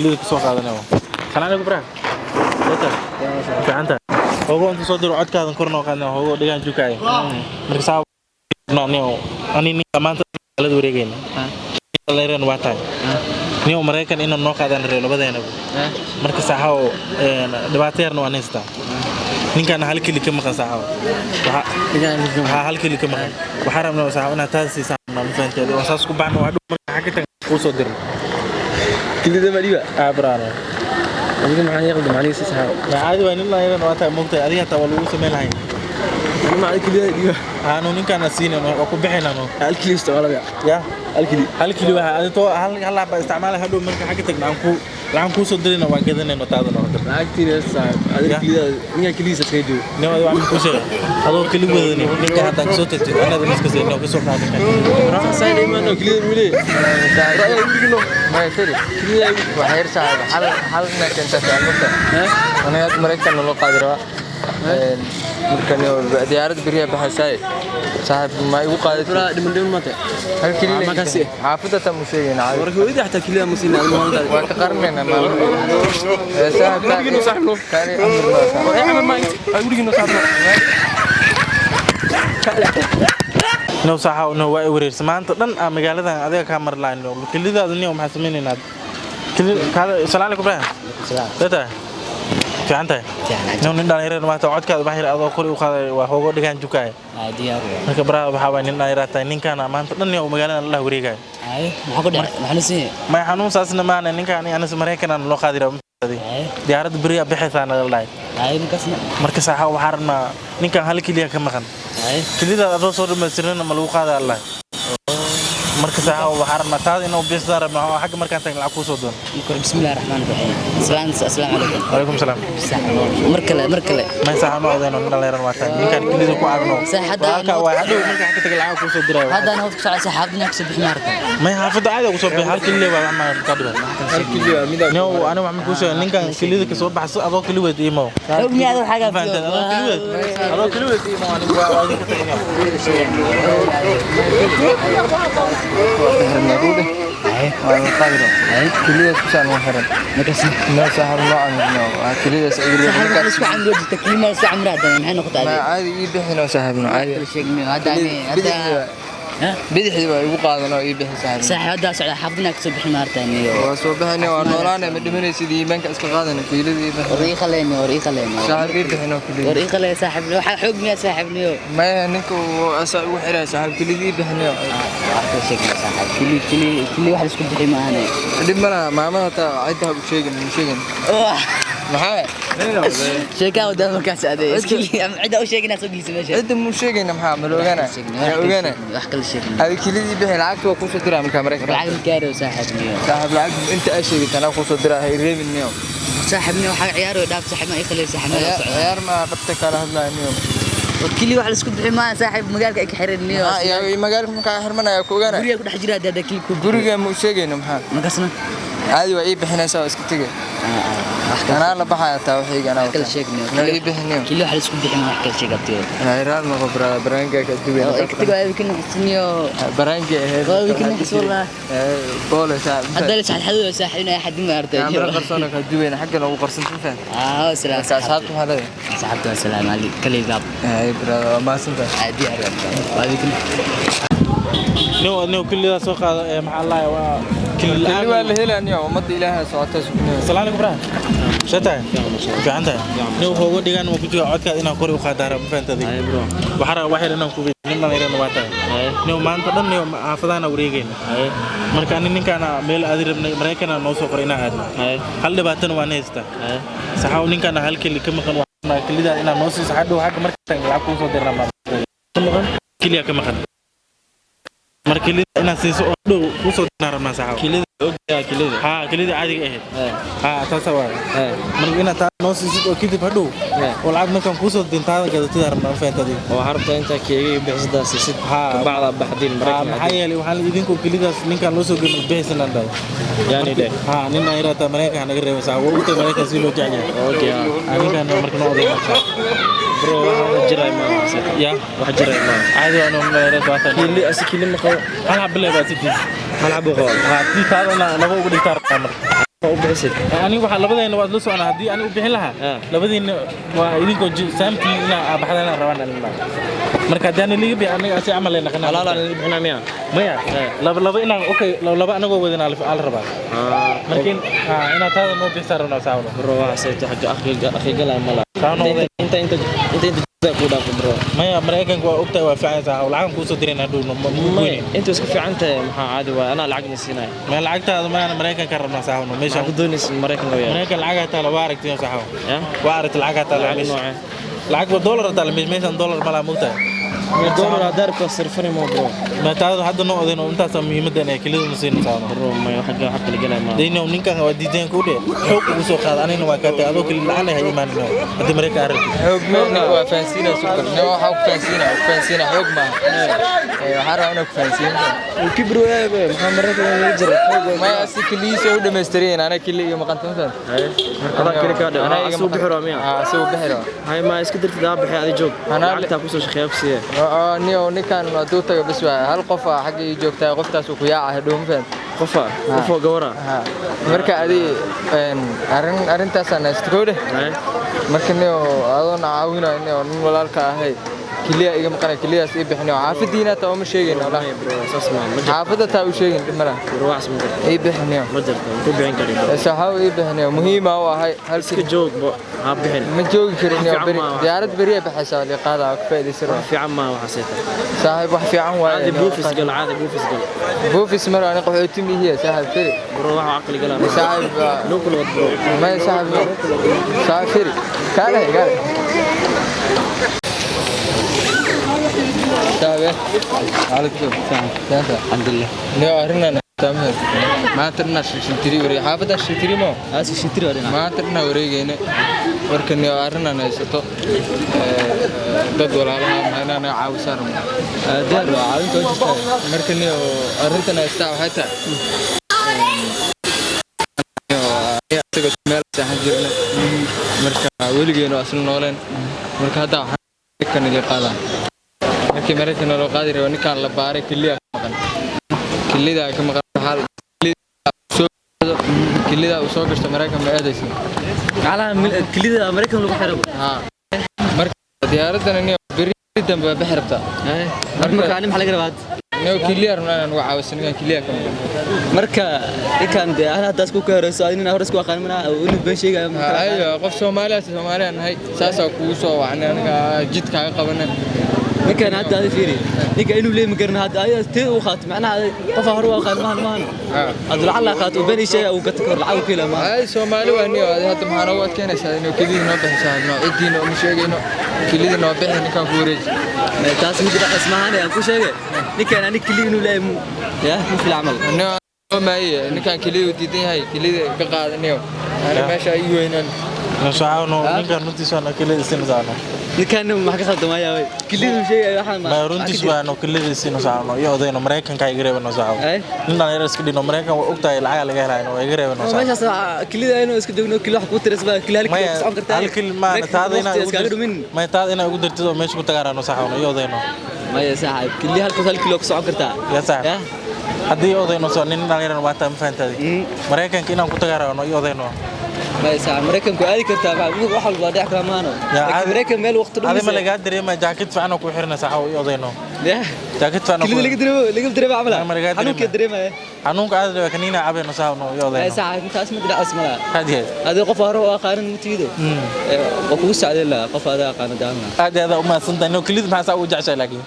Kelida ka soo qaadanaya. Salaam calaykum, bro. Fiicanta hogo inta soo diro codkaadan kor noo qaadna hogo dhigaan jukaayo. Marka saa no niyo ani ninka maanta magaalada wareegayna leeran waa tahay niyo Maraykan inaan noo qaadaan reer labadeena. Marka saaxaw dhibaato yarna waan haystaa. Ninkaan hal keli ka maqan saaxaw, waxaa hal keli ka maqan. Waxaan rabnaa saaxaw inaad taas siisaan, ma fahanteed, oo saas ku baxno waa dhow. Marka xagga tag kuu soo dirno. Kelida ma dhiba? Aa, brano. Adiga maxaa yaqdi macnihiisa, saxaab? Ma caadi waa nin laayran waa tahay, moogtahay, adiga hataa waa lagu samayn lahay. Ma kelida dhiba? Aanu ninkaan siinin waa ku bixinaa no. Hal keli isticmaalaya? Ya. Hal keli. Hal kili waxa adi to hal hal baa isticmaalay. Hadhow marka xagga tagna aan ku lacag kuu soo dirayna, waan gadanayno taada noo dir. Lacagtiina, saxaab, adiga kelida ninka kelidiisa iskaga joogo. Nin waa ku sheegay adoo keli wadani ninka hataa kasoo tagtid anada miska siin oo kasoo qaadan kar. Raaxaysan imaano kelida wili ra'yi gurigino. Maya, firi, waxaa yar saaxiib, hal hal inaa keentaa fiican marka. Aniga hadda Maraykan loo qaadi rabaa. Marka diyaarad beriyaa baxaysaay, saaxiib, ma igu qaadatid? Bra, dhiman dhiman maanta. Hal keliya. Ma kasi? Xaafadda taa mu sheegayna caadi. Warka hooyadii xataa kelida ma siin adiga maalintaada. Waa ka qarinaynaa maalmo. Saaxiib, Gurigino, saaxiib, no. Kaali amar noo saaxiib. War ay ma ay gurigino, saaxiib, no. No saaxa no waa i wareersa maanta dhan aa magaaladan adiga kaa mar lahayn kelidaada. Niyo maxaa samaynaynaa keli kaada? Salaam calaykum, Ibrahim. Data fiican tahay niyo nin dhalinyaro maanta codkaada baxyar adoo kor u qaaday waa hoogo dhigaan jukaay. Diyaar. Marka baraha waxaa waay nin dhalinyaro tahay, ninkaana maanta dhan niyo magaaladan la wareegaya. Ay, maxaa ku dhacay? Maxaa la siiyay? May xanuun saasna maana ninkaan anas Maraykan aan loo qaadi rabaa. Diyaaradda beriyaa bixaysaa naga dhahay. Ay, markaasna? Marka saaxa waxaa rabnaa ninkan hal keliya ka maqan. Ay. Kelidaad adoo soo dhamaystirnana ma lagu qaada Allah. Marka saaxa waxaa rabnaa taada inuu biisdaan rabnaa oo xagga markaan tagna lacag kuu soo doono. Bismillahi raxmaani raxiim. Salaam, assalaamu calaykum. Calaykum salaam. Mar kale, mar kale. May saaxa ma odayno, nin dhallinyaran waa tahay, ninkaan kelida ku caawino. Saax, hadda Walaalkaa waa hadhow marka xagga taga lacag kuu soo diraayo. Hadda ana hofka socda, xaafadna ka soo bixi maarta. May xaafadda caadi ugu soo bixi, hal keliya waa wax ma ka dhiban. Hal keliya mida. Niyow aniga waxaan kuu sheegay ninkan kelida ka soo baxso adoo keli weyd iimow. Og miyaad waxaaga? Fahanteen, adoo keli weyd, adoo keli weyd iimow, anigu waa idinka tagay. Waa la qaadi rabaa kelidaas kusaan u xiran. Markaasna? Noo saaxiib, noo camirno waa kelidaas igu Saaxiib, reebay. waxaa isku camro jirta kilima isku camro hadda maxay noqotay Ma adiga? Caadi ii bixino, saaxiibno, caadi. Kala sheegmiyo hadda ani hadda ha. Bidixdii baa igu qaadan oo ii bixi, saaxiib. Saaxiib, hadda socda, xaafadna ka soo bixi maarta niyo. Waa soo bixina, waa noolaana, ma dhimanaysid, iimaanka iska qaadana, kelidii ii bixi. War ii qaleyni, war ii qaleyni. Saaxiib, ii bixino War kelidii. ii qaley, saaxiib, waxaa xoog miyaa, saaxiib, niyo? Maya, ninka uu asaa igu xiraya, saaxiib, kelidii ii bixinayo. Wax kala sheegmiyo, saaxiib, kili kili kili wax la isku bixi maahane. Dhib ma laha, maamada taa cidda ha u sheegin, ma sheegin maxaa. Sheekaa wadaa markaas aday iskili cidda u sheegina soo gelisa meesha. Cidda muu sheegayna, maxaa ma la ogaana? Yaa ogaana. Wax kala sheegin. Adi kelidii bixi, lacagta waa kuusoo diraa markaa Maraykanka. Lacag ma gaaro, saaxiib, niyo. Saaxiib, lacag inta aa sheegay anaa kuusoo diraa, ha i reebin, niyo. Saaxiib, niyo, waxaa ciyaaro dhaaf, saaxiib, ma ii qaley, saaxiib, ma socda. Ciyaar ma dhabta kala hadlaya, niyo. War kili wax la isku bixi maaha, saaxiib, magaalka ay ka xiran, niyo. Yaa magaalka markaa xirmanaya ku ogaana. Guriga ku dhex jira hadda kili ku Guriga ma u sheegayno maxaa? Markaasna? Caadi waa ii bixinaysaa, waa iska tegay. Wax kala Anaa la baxaya taa waxayga anaa wax kala sheegniyo. Noo ii bixiniyo. Kili wax la isku bixi maaha, wax kala sheeg abtiyo. Hayraal noqo brother, baraanka ka duwan. Oo ka tago ay ka naxsiniyo. Baraanka ahayd. Waa ka naxs wallah. Boole, saaxiib. Hadda la saxxado, saaxiib, inay xad ma artay. Kaamiro qarsoon ka duwan xaggan ugu qarsan faham. Ah, salaam. Marka asxaabta maxaa leedahay? Asxaabta salaam ali kali gaab. Hay brother, waa mahadsantahay. Caadi arag waa ka. Niyow niyow kelidaa soo qaada ee maxaa la waa keli Keli waa la'aan. La helaya ummadda Ilaahay socota sukuniyo. Salaam calaykum, Ibrahim. Shee tahay? Fiican tahay niyow hoogo dhigaan waa ku jira codkaada inaan kor u qaadaa raba, ma fahantaday? Waxaa rabaa wax yar inaan ku weydiiyo, nin dhalinyarana waa tahay. Niyow maanta dhan niyow xaafadaana wareegayna. Marka ani ninkaana meel aadi rabnay, Maraykana noo soo qoray inaan aadno. Hal dhibaatana waan haystaa saxaaw, ninkaana hal keli ka maqan. Waxaa kelidaa inaan noo siiso hadhow xagga marka tagno lacag kuu soo dirnaa ka maqan, keliya ka maqan. Marka kelida inaad siiso oo dhow kuu soo dirnaa rabnaa, saxaaw. Kelida ogyaa kelida? Haa, kelida caadiga ahayd. Haa, taasa waay. Marka inaad taa noo siisid oo kadib hadhow oo lacag markaan kuusoo din taada gadatida rabnaa, ma fahanta adiga? Oo harabta intaa keega iyo bixisadaa siisid kabacdaa baxdiin Haa. Maraykan? Maxaa yeelay waxaan idinku kelidaas ninkaan loo soo gelin bixaysanaan dhahay. Yaani dheh. Haa, nin aan yaraata Maraykan naga reebay, sax waa ogtahay Maraykan si loo jecel yahay. Okay. Haa, ninkaan marka noo oday marka. Bro, wax jiray ma Ya. Wax jiray ma. Caadi waa noo yaraata waa tahay. Kili asi kili ma qabo. Hal xabo le baa sidiis. Hal xabo qabo. Haa, tii taadana laba ugu dhigtaa rabnaa marka. u bixisid. Aniga waxaa labadeena waad la soconaa haddii aniga u bixin lahaa labadiina waa idinkoo saamtii inaa baxdana rabaan aniga. Marka haddii ani liga bixi aniga asi camal ay naqanaa. Halaal aan la bixinaa miya? Maya, laba laba inaan okay laba anagoo wadin aa la rabaa. Marka inaad taada noo bixisaa rabnaa saawno. Bro, waxaas xagga aqliga aqliga mala. Saawno. Inta inta inta inta ku dhaafo bro. Maya, Maraykanka waa ogtahay waa fiican sax lacag kuu soo dirayna hadhow Maya, inta iska fiican tahay maxaa caadi waa anaa lacag siinay. Maya, lacagtaada maana Maraykanka rabnaa saawno meesha. Maxaa ku doonaysa Maraykan loo yahay? Maraykan lacag taala waa aragtay saxaw. Ya? Waa aragtay lacag taala meesha. Lacag waa dollar taala meeshan dollar mala moogtahay. Dollar hadaar ku sarfani mo bro. Ma taada hadda noo odayno intaas muhiimadda inay kelida ma siin saawno. Bro, maya xagga xaq la galay ma. Deyno ninkan waa diideen ku dheh xoog ugu soo qaad anina waa ka tahay adoo keli lacag hay iimaanino haddii Maraykan aragtay. Xoog meelna waa fahansiinaa sukar. Ne waxa ku fahansiinaa, ku fahansiinaa xoog ma. Waxaan rabaa inaan ku fahansiin. Uu kibir waayay bro, maxaa Maraykan laga jira? Maya, si keliisa u dhameystirin ana keli iyo maqanta ma fahantin. Adaa keli ka dhig. Asuu bixi rabaa miya? Ah, asuu bixi rabaa. Hay ma iska dirtid aa bixi adi joog. Lacagta ku soo shaqeeyo ku siiye. Niyo ninkan hadduu tago bas waa hal qof ah xagga ii joogtaa qoftaas uu ku yaaca hadhow ma fahantin. Qofa, qofoo gawara. Marka adi arrintaasaan haysto kowdhe. Marka niyo adoon caawinayo niyo nin walaalka ahay keliya iga maqanay keliyaas ii bixinayo xaafadiina taa uma sheegayno walahi. Bro, saas ma jirto. Xaafadda taa u sheegin dhib malaha. Bro, waxaas ma jirto. Ii bixinayo. Ma jirto, ku bixin karin. Saxaw ii bixinayo muhiima u ahay hal iska joog bo ha bixin. Ma joogi karin niyo beri diyaarad beri ay baxaysaa li qaada ku faa'iidaysan. Wax fiican ma waxaas ay tahay. Saaxiib wax fiican waaye. Caadi buufis gal, caadi buufis gal. Buufis mar ani qaxooti mihiya saaxiib firi. Bro, waxa aqli gala. Saaxiib loo kula wad bro. Ma saaxiib saaxiib firi. Kaale kaale. Saaxiib عليكم السلام. الحمد لله. نيو أرنا تمام. ما ترنا شنتري وري حافظة شنتري مو. آسف شنتري ورينا. ما ترنا وريجينا. وركن نيو أرنا نيستو. dad walaalaha ma inaan caawisan rabno. Diyaar waa caawinta waa jirtaa. Marka niyo arrintan haystaa waxay tahay isaga meel seexan jirnay. Marka weligeena waa isla nooleen. Marka hadda waxaan kan ila qaadaa. Markii Maraykan loo qaadi rabo ninkaan la baaray keliya ka maqan. Kelida ka maqan hal kelida uu soo gashto Maraykan ma aadaysin. Macnaha kelida Maraykan lagu xiro. Ha. Marka diyaaraddan niyo beri dambe bixi rabtaa. Marka ani maxaa laga rabaa? Niyo keliya rabnaa inaan uga caawiso ninkaan keliya ka maqan. Marka ninkaan dee ana hadda isku ka horeyso adina hore isku aqaan mana inuu been sheegayo. Ayo qof Soomaali ah Soomaali aan nahay saasaa kugu soo wacnay aniga jidkaaga qabanay. Ninkaan hadda adi fiiri ninka inuu leeyahay ma garana hadda adiga tee uu qaato macnaha qof hore waa qaan maahan hadda lacag la qaato been sheegay uu gato kor lacag ku helaa ay Soomaali waa niyo adi hadda maxaa noogu adkeynaysaa inuu kelidii noo bixisaa noo cidiina uma sheegayno kelidii noo bixi ninkaan ku wareeji taas mid dhaqas maahan aan ku sheegay ninkaan ani kelidii inuu leeyahay ya ma fil camal niyo maaye ninkaan kelidii u diidan yahay kelidii ka qaada niyo ana meesha ay weynaan Saawno ninkaan runtiisa aan kelidii siin saawno. Ninkaan maxaa ka khaldamaya way kelidii sheegay waxaan ma runtiis waa no kelidii siin saawno iyo odayno Maraykanka ay gareebno saawno. Ninaan yar iska dhino Maraykan waa ogtahay lacag laga helayo waa gareebno saawno. Meeshaas kelidii aynu iska joogno kelidii wax ku tirisba kelidii hal kelidii socon kartaa hal kelidii ma taada inaa ma taada inaa ugu dirtid oo meesha ku tagaarano saawno iyo odayno maya saaxiib kelidii hal kelidii ku socon kartaa ya saaxiib haddii odayno soo nin dhalinyaro waa taa ma fahantaadi Maraykanka inaan ku tagaarano iyo odayno ma Maraykanku aadi kartaa wax walba dhici kara maano laakiin Maraykan meel waqti dhow adiga ma laga dareema jaakad fiican oo ku xirna sax oo odayno jaakad fiican oo laga dareemo laga dareemo amala xanuunka dareemaya xanuunka aad waa kaniina cabeeno sax oo iyo odayno sax taas ma dhinac mala aad iyo adiga qof hore oo aqaanin mutiido oo kugu sacday la qof aad aqaan daana aad aad u mahadsantahay no kelid maxaa saa u jeceshahay laakiin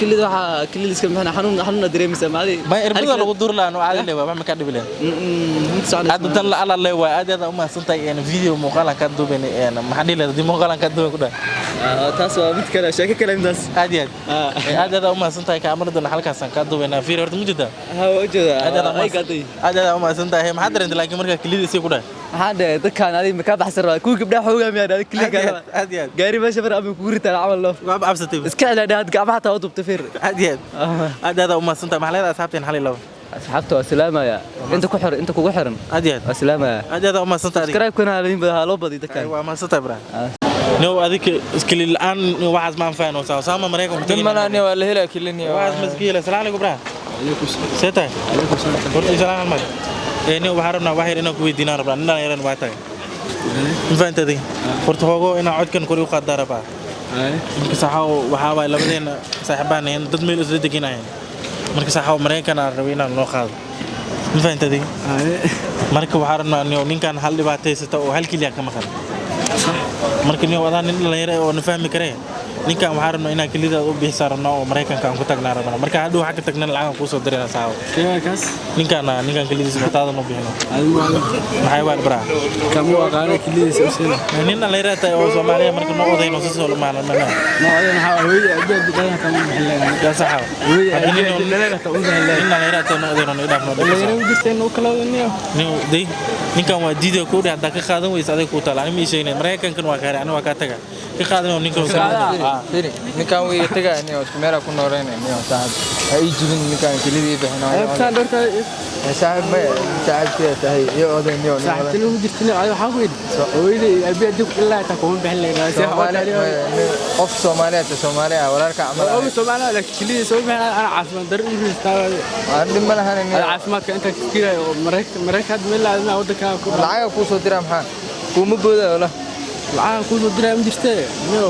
kelid waxa kelid iska maxna xanuun xanuun dareemaysaa maadi ma irbada lagu dur laano caadi leeyahay wax ma ka dhibileen hadda tan la ala leeyahay aad aad u mahadsantahay een video muuqaalan ka duubeen een maxaa dhihi lahayd muuqaalan ka duubeen ku dhahay taas waa mid kale sheeko kale intaas aad iyo aad aad u mahadsantahay kaamiradan halkaas aan ka duubeynaa fiir horta ma jeedaa ha waa jeedaa aad aad u mahadsantahay maxaa dareentay laakiin marka kelid isii ku dhahay maxaa dhahay dadkaan adiga ma ka baxsan rabaa kuwa gabdhaha xoogaa miyaa dhahay kelid aad iyo aad gaari meesha mar ama kugu ritaan camal loo waa cabsatay iska celi dhahay gacmaha taa u dubtay fiir aad iyo aad aad u mahadsantahay maxaa leedahay asxaabteen hal iyo laba asxaabta waa salaamaya inta ku xiran inta kugu xiran aad iyo aad waa salaamaya aad aad u mahadsantahay subscribe kana halin badan loo badiyo dadkaan waa mahadsantahay bro no adiga iskili la'aan waxaas ma anfacayno saama Maraykanku tagay mana waa la helaa kelini waxaas maskiila salaam alaykum bro alaykum salaam seetay horta salaam alaykum Nin waxaan rabnaa wax yar inaan ku weydiinaan rabnaa, nin dhallinyaran waa tahay, ma fahanta adiga? Horta hoogo inaa codkan kor u qaadaa rabaa. Marka saxaawo waxaa waaye labadeena saaxiibaan ahayn, dad meel isla deganahayn. Marka saxaawo Maraykan aan rabay inaan noo qaado, ma fahanta adiga? Marka waxaan rabnaa ninkan hal dhibaataysata oo hal keliya ka maqan. Marka nin adaa nin dhalinyaro ah oo na fahmi karee, ninkan waxaan rabnaa inaan kelidaad u bixisaan rabnaa oo Maraykanka aan ku tagnaa rabnaa. Marka hadhow waxaa ka tagnana lacag aan kuusoo dirayna saxaawo. Kaas. Ninkaan ninkan kelidiis bataadan u bixino. Maxay waa baraa? Kamu aqaana kelidiisa u siina. Nin dhalinyaro tahay oo Soomaaliya, marka noo odayno si soo lumaan mana. No odayna waxaa hooyada aabbaha bidhaha kama bixin leeyahay. Yaa saxaawo. Hooyada aabbaha bidhaha kama bixin leeyahay. Nin dhalinyaro tahay, noo odayno, noo dhaafno. Dhalinyaro u jirta inuu kala wadaniyo. Nin day ninkan waa diiday ku dhahay, haddaa ka qaadan weysa aday kuu taala. Ani ma ii sheegnay Maraykankan waa kaare, ani waa kaa taga ka qaadan oo ninkan. Firi, ninkan wuu iga tagaya niyo, isku meelaa ku nooleynaya niyo. Saaxib, ha ii jibin ninkan, kelidii ii bixin. Ceebtaan dharka. Saaxib, maya, saaxibkii tahay iyo oday niyo. Saaxiibtinimo ma jirtin. Adiga waxaa ku yidhi hooyada iyo aabbaha dib ilaa taa kuma bixin leeyahay. Soomaali qof Soomaaliya ta Soomaali ah walaalka camal. Oo Soomaaliya, laakiin kelidii soo bixin ana caafimaad darro u haystaa. Aan dhib ma lahan niyo. Caafimaadka inta ka fikirayo oo Maraykanka hadda meel aadna wadanka ku lacaga kuu soo diraa, maxaa kuuma boodayo wala? Lacag kuu soo diraa ma jirtee niyo.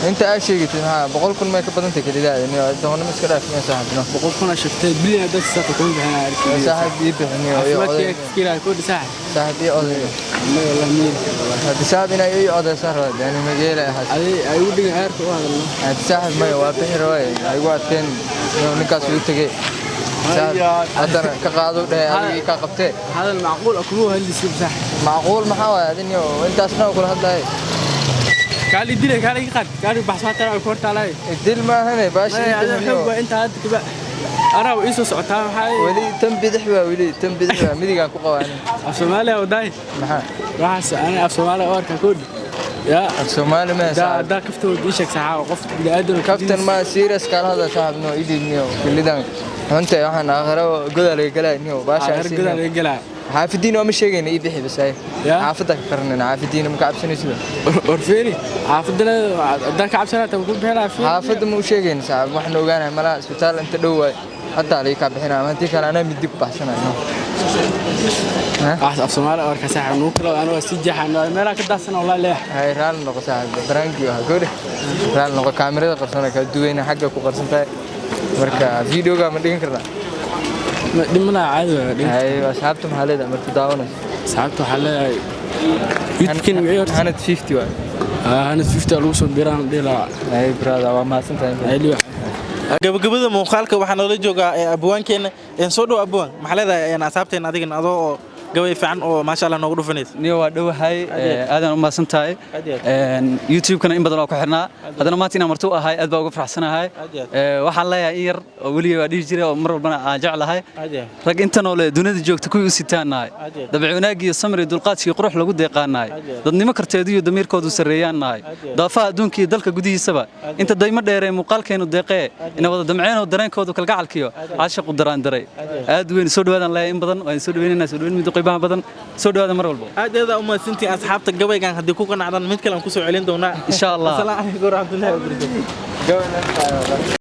Inta aad sheegatid maxaa 100,000 may ka badan tahay kelidaada niyo? Doonimo iska dhaaf niyo saaxib no. 100,000 aa sheegtay, bilyan haddaad sisato kuma bixinaya. Saaxib, ii bixin niyo iyo caafimaadka oday. ka fikiraya ku saaxib. Saaxib, ii oday. Ma wallahi miyir. Haddi saaxib inaa ii odaysan rabaa yani mageela ahaas. Adi ay ugu dhigan eerka u hadalno. Haddi saaxib maya waa bixi rabaa, ay igu adkeen niyo, ninkaas wuu tegey saaxib, haddana ka qaado dhahay adigii kaa qabtee. Hadal macquul ah kuma hadlaysid saaxib. Macquul maxaa waaye adi niyo, intaasna kula hadlaye. Kaali dilay, kaali iga qaad, kaali baxsoo taa ku hortaalay. Dil maahane baashi. Maya adiga xoog waa inta hadda kaba anaa ii soo socotaa maxaa? Weli tan bidix baa, weli tan bidix baa midigaan ku qabaa ani. Af Soomaaliya wadaay. Maxaa? Waxaas ani af Soomaaliya oo arkaa koodhi yaa. Af Soomaali ma saaxib. Daa kafta ii sheeg saxaa qof bini'aadam. Kaftan ma serious kaala hadla saaxib no, idib niyo kilidan xunta waxaan aakhiro godaa laga galaa niyo baasha. Aakhiro godaa laga galaa. Xaafidiin waa ma sheegayna, ii bixi bas ay. Yaa? Xaafadda ka qaranayna, xaafidiina ma ka cabsanaysid? War fiiri, xaafadana haddaan ka cabsanaa tan ku bixinaa fiiri. Xaafadda ma u sheegayna saaxib, waxaan ogaanahay malaha isbitaal inta dhow waay haddaa laga kaa bixinaa, ama haddii kale anaa midi ku baxsanayo. Waxaas af Soomaaliya oo arkaa saaxib nugu kala anaa waa sii jeexan meelaha ka daasana wallahi leex. Hay raali noqo saaxib, baraangi waa goodhe, raali noqo. Kaamirada qarsana kala duwayna xagga ku qarsan tahay, marka videoga ma dhigan karnaa? Ma dhimanaha, caadi waa dhin. Hay asxaabta maxaa leedahay marka daawanayso? Asxaabta waxaa leeyahay YouTube-kin wixii horta 150 waay. 150 lagu soo biraan dhihi lahaa. Hay brother, waa mahadsan tahay. Hay liwax. Gabagabada muuqaalka waxaa noola joogaa ee abwaankeena een soo dhow. Abwaan, maxaa leedahay een asxaabteena adigana adoo oo gabay fiican oo maasha Allah noogu dhufanaysa? Niyo waa dhowahay, aadan u mahadsan tahay. Aad iyo aad. YouTube-kana in badan oo ku xirnaa, haddana maanta inaan marti u ahay aad baa uga faraxsanahay. Aad iyo aad. Waxaan leeyahay in yar oo weligay waa dhihi jiray oo mar walbana aan jeclahay. Aad iyo aad. Rag inta noole dunida joogta kuwii u sitaannahay. Aad iyo aad. Dabci wanaag iyo samir iyo dulqaadkii qurux lagu deeqaannahay. Aad iyo aad. Dadnimo karteedu iyo damiirkoodu sarreeyaannahay. Aad iyo aad. Daafaha adduunka iyo dalka gudihiisaba inta daymo dheeree muuqaalkeenu deeqee ina wada damceenoo dareenkoodu kalgacalkiyo caashiqu daraandaray aad weyn. Soo dhawaadaan leeyahay in badan, waan soo dhaweynayna, soo dhaweyn mid qiimaha badan, soo dhawaada mar walba. Aad aad u mahadsantihiin asxaabta. Gabaygan haddii ku qanacdan mid kale aan kusoo celin doonaa. Insha Allah. Asalaamu calaykum waraxmatullaahi wabarakaatu. Gabadhan.